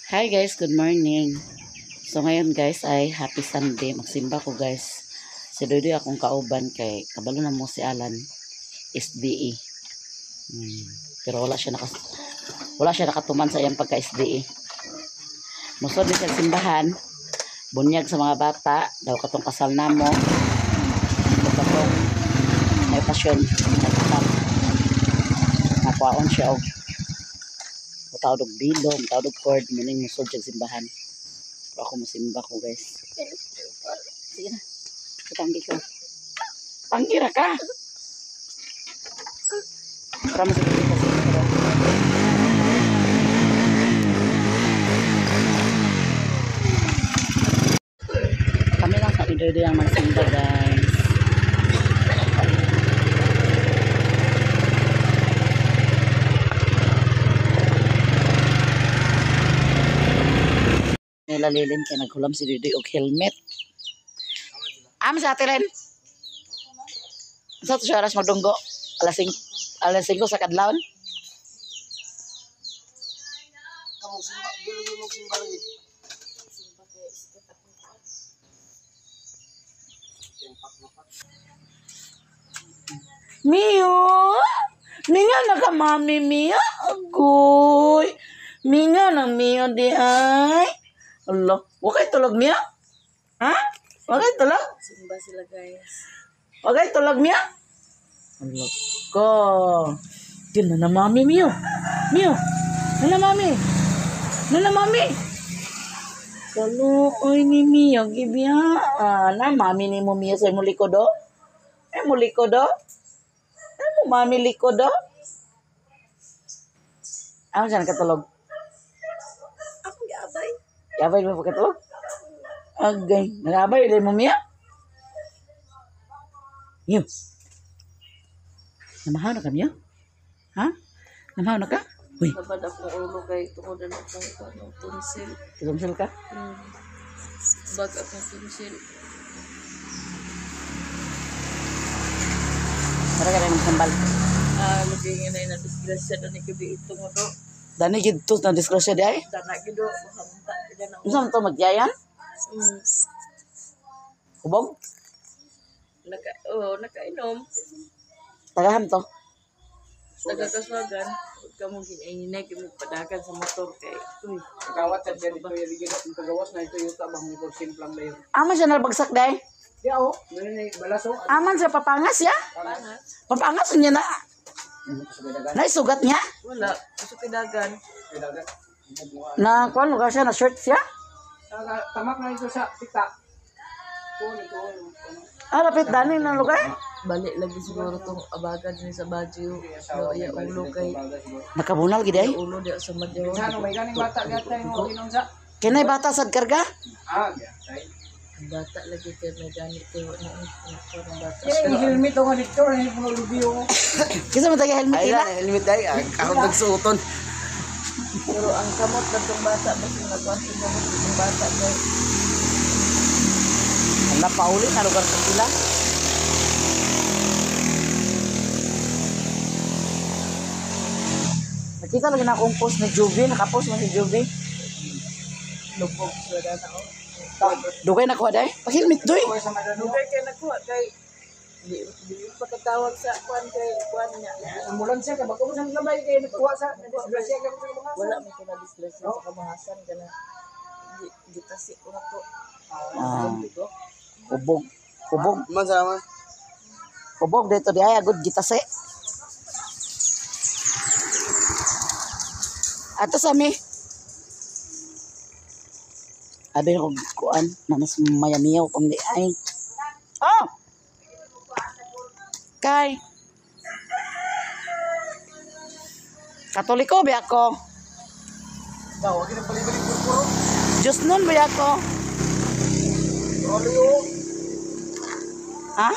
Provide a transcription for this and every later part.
Hi guys, good morning. So ngayon guys ay happy Sunday. Magsimba ko guys. Si Doydoy akong kauban kay kabalo na mo si Alan SDE. Pero wala siya nakatuman sa iyang pagka SDE. Musod ni siya simbahan. Bunyag sa mga bata daw katong kasal namo. Daw katong may pasyon nagkasal. Nakuhaon siya og mutawag og bilo, mutawag og cord, muning musod siya simbahan. Pero ako musimba ko guys. Sige na. Tanggi ko. Tanggi ra ka. Para mo sa pero kami lang sa Idoy ang magsimba guys. Nilalilin kay naghulam si Doy og helmet. Amo sa ate Len. Sa to siya oras magdunggo? Alas 5 sa kadlawon. Mio! Mingaw na ka, Mami Mia. Agoy! Mingaw na Mio di ay. Allah, wakay tulog Mia? Ha? Wakay tulog? Simba sila guys. Wakay tulog Mia? Allah ko. Yun na na Mami Mio. Mio. Na na Mami. Na na Mami. Kaluoy ni Mio gibiyaan. Na Mami ni mo Mio sa imong likod do. Ay mo likod do. Ay mo Mami likod do. Ano siya nakatulog? Ako giabay. Gabay mo pagkatulog? Agay. Nagabay ulit mo Mia? Mio. Namahaw na ka, Mio? Ha? Namahaw na ka? Uy. Nabad akong ulo kay tungod na akong ano, tonsil. Tonsil ka? Bag akong tonsil. Para ka rin sambal. Ah, lagi nga na na-disgrasya na ni kabi ito mo do. Dani gid to na disgrasya di ay? Dana gid do. Mahamta. Dana. Unsa man to magyayan? Hubog? Nakainom. Tagaham to. Taga Kaswagan. Huwag ka mong ginainginay, kaya mo padagan sa motor kay. Uy. Kawat sa dyan ito, yung pagawas na ito yung tabang may simplang na yun. Aman siya nabagsak day? Di ako, meron balaso. Aman siya papangas ya? Pangas. Papangas niya na. Naisugat niya? Wala, gusto kidagan. Na kuan lugar siya na shirt siya? Tamak na ito sa pita. Ah, lapit dani na lugar? Balik lagi siguro tong abagan ni sa Baguio. No, iya ulo kay Nakabunal gid ay. ulo di sa Madyaw. Ano may ganing bata gyatay mo inom sa? Kinay bata sad karga? Ah, gyatay. Bata lagi kay may gani kay wa na ang bata. Kaya helmet ko dito, ay mo lubiyo. Kinsa man taga helmet ila? Helmet ay karon nagsuoton. Pero ang kamot na tong bata basta nagkuan sa kamot tong bata kay Ala pauli na lugar sa sila. Nakita lagi na akong post ni Juby, nakapost mo si Juby. Lubog sila na ako. Dugay na kuha day. Pag-helmet doy. Dugay kay nakuha kay di pagkatawag sa kuan kay kuan niya. Ambulansya ka bago sa labay kay nagkuha sa disgrasya ka sa mga. Wala man ko na disgrasya sa kamahasan kana. Gitasi ko na to. Ah. Hubog. Hubog. Man sama. Hubog dito di ay agud gitasi. Ato sa mi. Abi ko kuan na mas mayamiyaw kung di ay. Oh. Kay. Katoliko ba ako? Daw, wag na bali-bali puro. Diyos nun ba ako? Ha?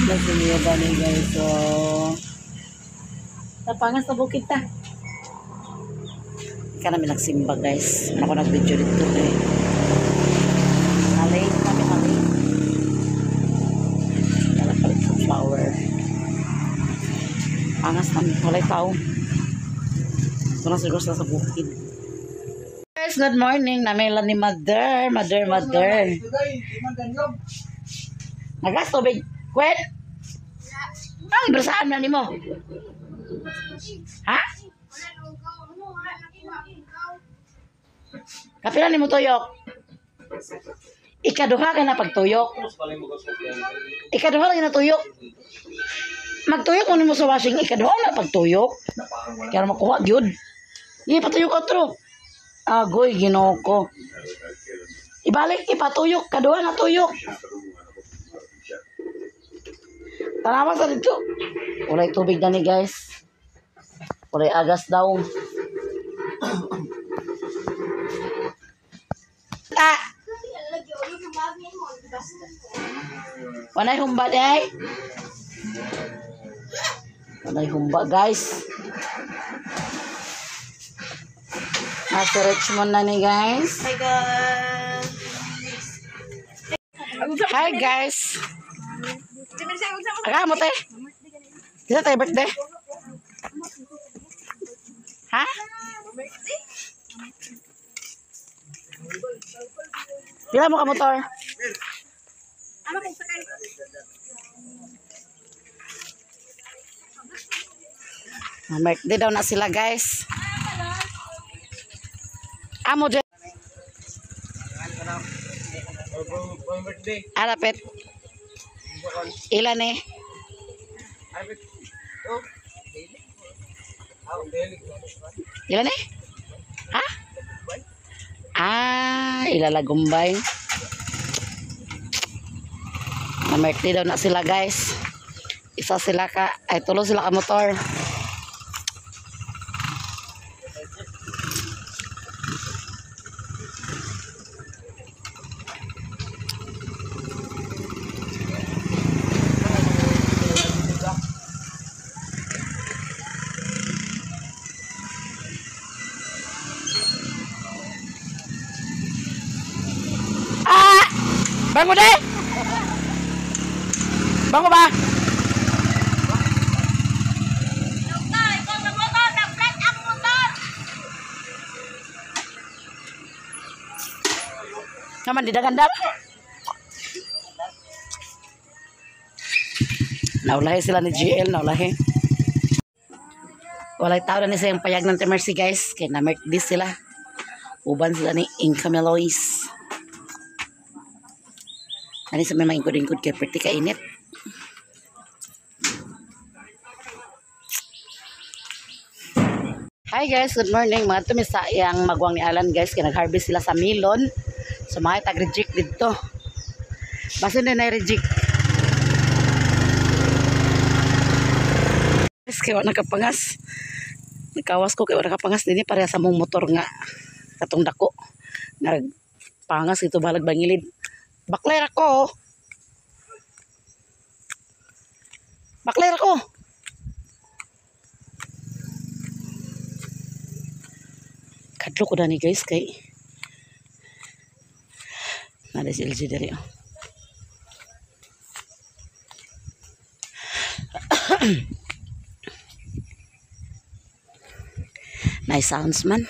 Nasa niya ba ni guys? So, tapangas na bukid ta. Ika namin nagsimba guys. Ano ko nag-video dito eh. Nalate kami, nalate. Kaya palit sa flower. Angas na, walay tao. Ito na siguro sila sa bukid. Guys, good morning. Namela ni Mother. Mother, Mother. Nagas tubig. Kwen? Ang brasaan na nimo? Ha? Kapila nimo tuyok? Ikaduha ka na pagtuyok. Ikaduha lang na tuyok. Magtuyok mo nimo sa washing, ikaduha na pagtuyok. Kaya makuha gyud. Di patuyok otro. Agoy, Ginoo ko. Ibalik ipatuyok, kaduha na tuyok. Tanawa sa dito. Walay tubig na ni guys. Walay agas daw. Ah! Walay humba day. Walay humba guys. Nasa Richmond na ni guys. Hi guys. Hi guys. Aga mo te. Isa tayo birthday? Ha? Pila mo ka motor? Birthday daw na sila guys. Amo dyan. Arapit. Ilan eh? Ilan eh? Ha? Ah, ilalagumbay. Na-birthday daw na sila guys. Isa sila ka, ay tulo sila ka motor. Ah! Bango de! Bango ba? Naman di dagandar. Naulahi sila ni GL, naulahi. Walay tao na ni sa yung payag ng Mercy guys. Kaya na-merk sila. Uban sila ni Inca Melois. Ani sa may maingkod-ingkod kay perti kainit. Hi guys, good morning. Mga tumi sa iyang magwang ni Alan guys kay nag-harvest sila sa melon. So mga tag-reject didto. Basin na na-reject. Guys, kay wa nakapangas. Nakawas ko kay wa nakapangas dinhi pareha sa mong motor nga katong dako. Nagpangas ito balag bangilid. Bakler ako. Bakler ako. Kadlo ko dani guys kay nada si LG diri. Nice sounds man.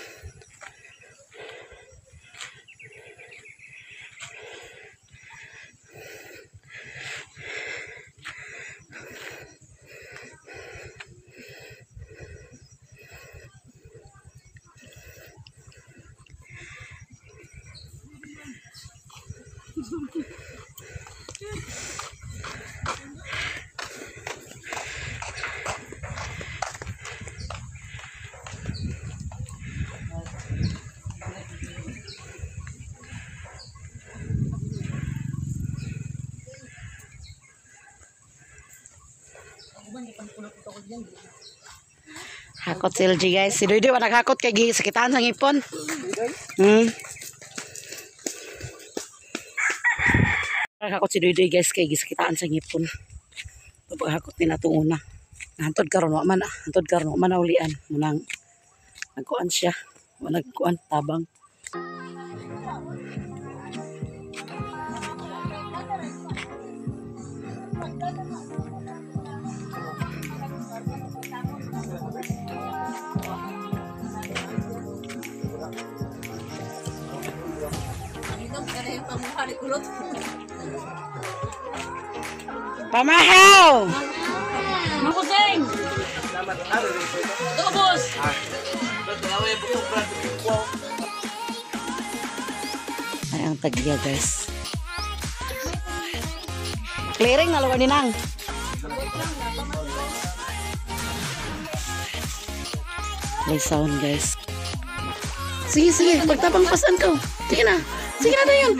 Hakot si LG guys. Si Doy Doy wa naghakot kay gisakitan sa ngipon. Naghakot si Doy Doy guys kay gisakitaan sa ngipon. Paghakot ni natong una. Hantod karon wa man, hantod karon wa man naulian. Munang nagkuan siya. Wa nagkuan tabang. Pamahaw! Makuseng! Tubos! Ay, ang tagya, guys. Clearing na lugar ni Nang. May sound, guys. Sige, sige. Pagtabang pasan ko. Sige na. Sige na yun.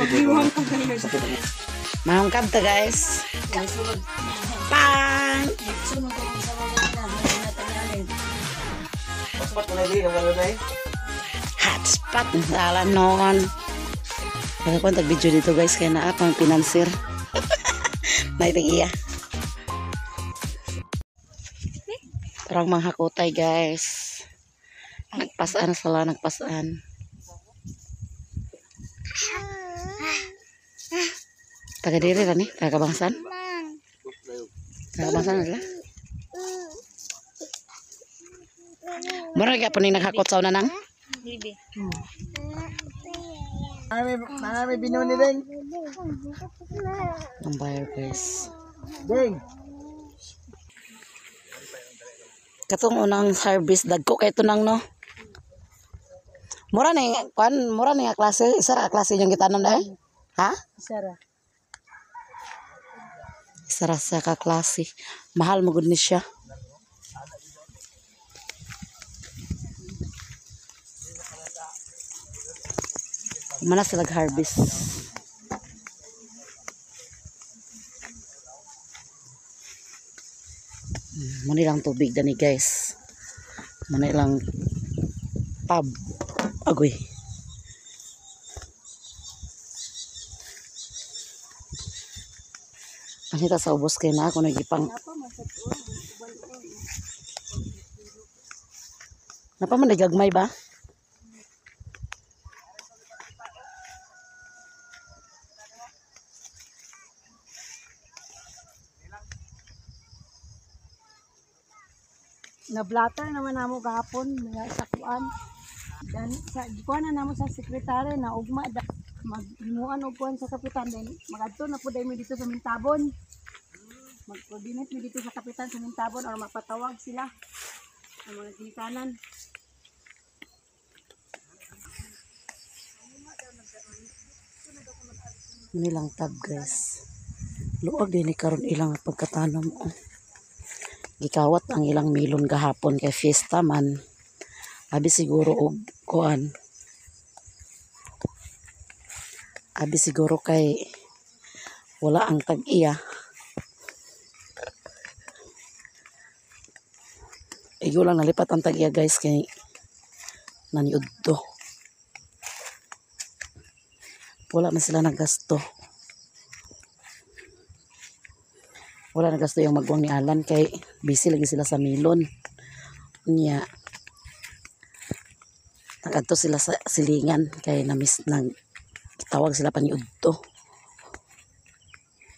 Mahungkab ta, guys. Pang! Hotspot. Sala noon. Kaya ko tag-video dito, guys. Kaya na ako ang financier. May iya. Parang mga hakutay, guys. Nagpasaan sila, nagpasaan. Taga diri ra ni, taga kabangsan. Taga kabangsan na sila. Mura gyapon ni naghakot sa una nang. Bibi. Marami binuni ding. Ang buyer, guys. Ding. Katong unang harvest dagko kay tunang no. Mura ni kuan, mura ni nga klase, isa ra ka klase yung gitanom dai. Ha? Isa ra. Isa ra sa ka klase. Mahal mo gud ni siya. Mana sila harvest. Muna lang tubig dani, guys. Muna lang pub. Agoy. Anita sa ubos kay na ako nagipang. Napa man nagagmay ba? Nablatter naman namo gahapon mga sa kuan. Dan sa gikuan na namo sa sekretary na ugma da, maghimuan og kuan sa kapitan, then magadto na pud mi dito sa Mintabon. Mag-coordinate mi dito sa kapitan sa Mintabon or mapatawag sila ang mga ginikanan. Nilang tab, guys. Luag din ni karon ilang pagkatanom. Oh. Gikawat ang ilang milon gahapon kay fiesta man. Abi siguro og kuan. Abi siguro kay wala ang tag-iya. Igo lang nalipat ang tag-iya, guys, kay naniudto. Wala man sila naggasto. Wala nagasto yung magwang ni Alan kay busy lagi sila sa milon. Unya, nagadto sila sa silingan kay na-miss nang tawag sila paniudto.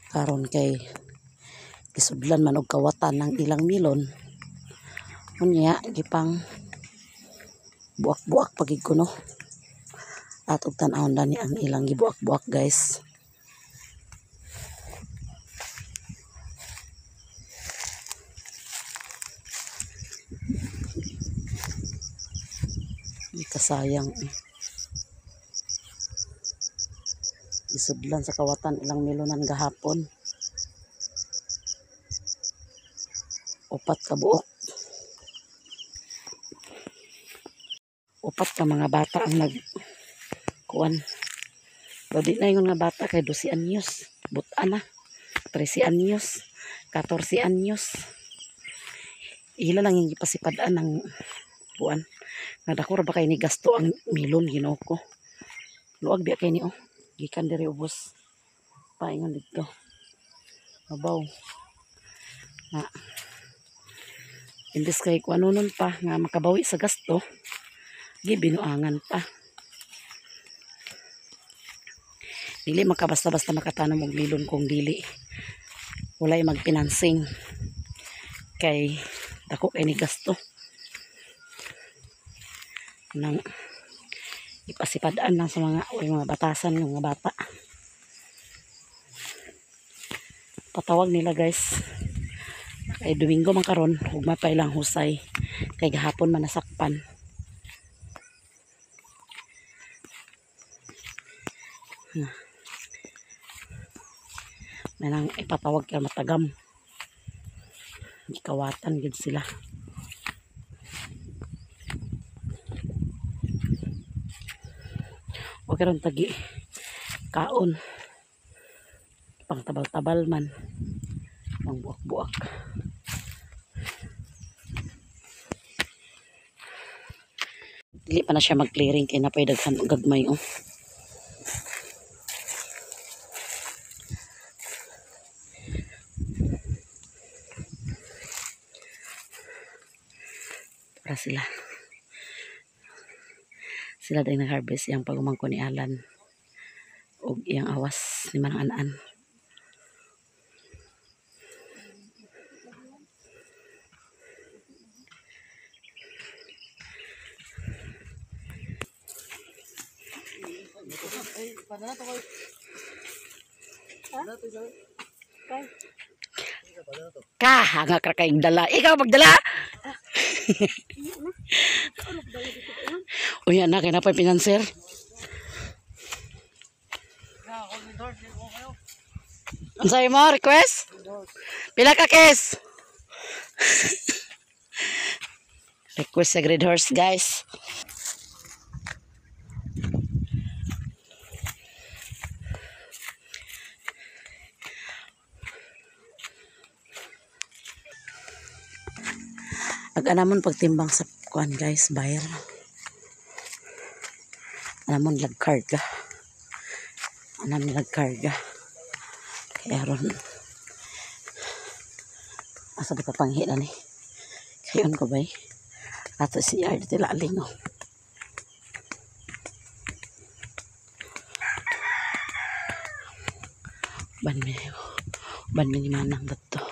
Karon kay gisudlan man og kawatan ng ilang milon. Unya, gipang buak-buak pagid ko no. At og tan-awon ni ang ilang gibuak-buak, guys. Kasayang eh. Isudlan sa kawatan ilang milonan gahapon. 4 ka buok. 4 ka mga bata ang nag kuan. Pero di na yung nga bata kay 12 anyos. Buta na. 13 anyos. 14 anyos. Ila lang yung gipasipadaan ng buwan. Nga dako ra ba kay ni gasto ang milon, Ginoo ko. Luag biya kay ni oh. Gikan diri ubos. Paingon didto. Mabaw. Nga imbes kay kuan nun pa nga makabawi sa gasto, gibinuangan pa. Dili makabasta-basta makatanom og milon kung dili walay magpinansing kay dako kay ni gasto. Nang ipasipadaan lang sa mga o mga batasan ng mga bata. Patawag nila guys. Kay Domingo man karon, ugma pa ilang husay. Kay gahapon man nasakpan. May nang ipatawag kay matagam. Gikawatan gid sila. O karon tagi kaon. Pang tabal-tabal man. Pang buak-buak. Dili pa na siya mag-clearing kay napay daghan og gagmay oh. Para sila. Sila dahil nag-harvest iyang pagumangko ni Alan og iyang awas ni Manang Anaan. Ka, hanga ka kayong dala. Ikaw magdala! Uy, anak, kaya na pa pinanser. Ang sa'yo mo, request? Pila ka, kes? Request sa Green Horse, guys. Ag-anamon pagtimbang sa kuan guys, buyer. Anamon lagkarga. Anamon lagkarga. Kaya ron asa di pa panghi na ni. Kayon ko bay. Ato si Yard tila aling oh. Ban mi. Ban mi ni manang dato.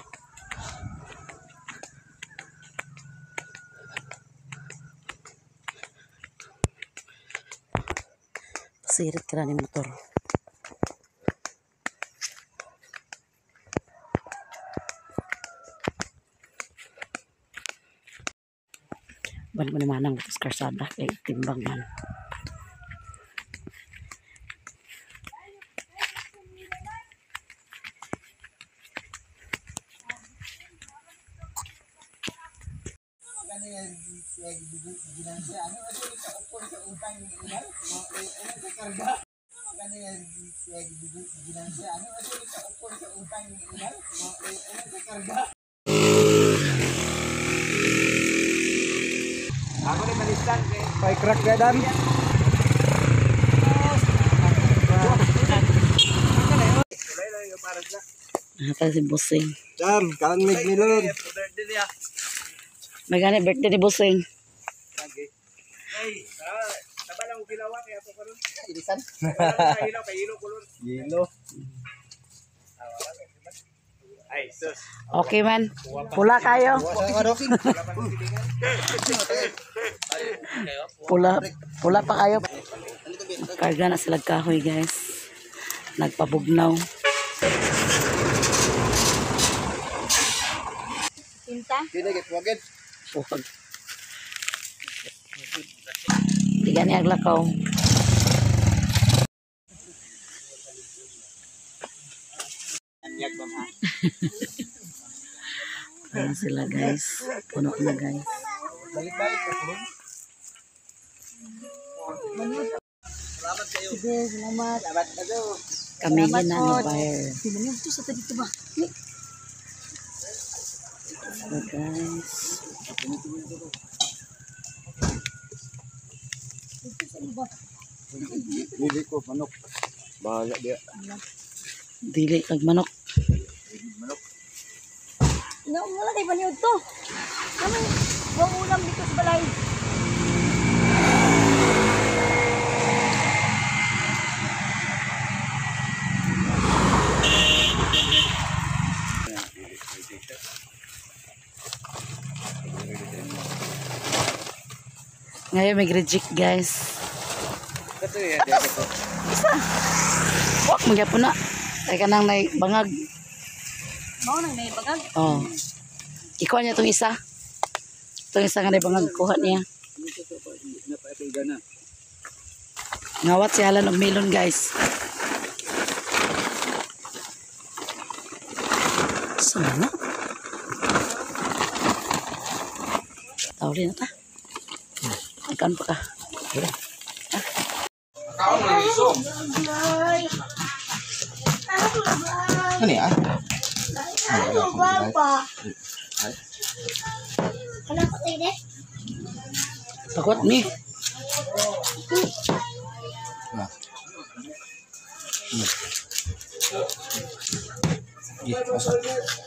Sirit ka na ni motor. Ban mo ni manang dito sa karsada kay timbang man. Pay crack gadan. Nata si Busing. Jam, kaon mig milon. May gani birthday ni Busing. Yelo. Okay man. Pula kayo. Pula, pula pa kayo. Karga na sila kahoy guys. Nagpabugnaw. Tinta? Kini git wagid. Puhag. Di gani aglakaw. Ayan sila guys. Puno na guys. Balik-balik ka kulon. Sige, salamat. Kami na ni buyer. Pinanyo to sa dito ba? So guys. Dili ko manok. Bahala dia. Dili kag manok. Manok. No, wala kay baniod to. Kami, buong ulam dito sa balay. Ngayon may reject guys. Isa. Wak magyapon na. Kay kanang nay bangag. Mao nang may bagag. Oh. Ikuha niya itong isa. Itong isa nga naibangag kuha niya. Ngawat si Alan og melon, guys. Sama na. Tawalin na ta. Nagkaan pa ka. Ano ya? Pakwat ni. Asa.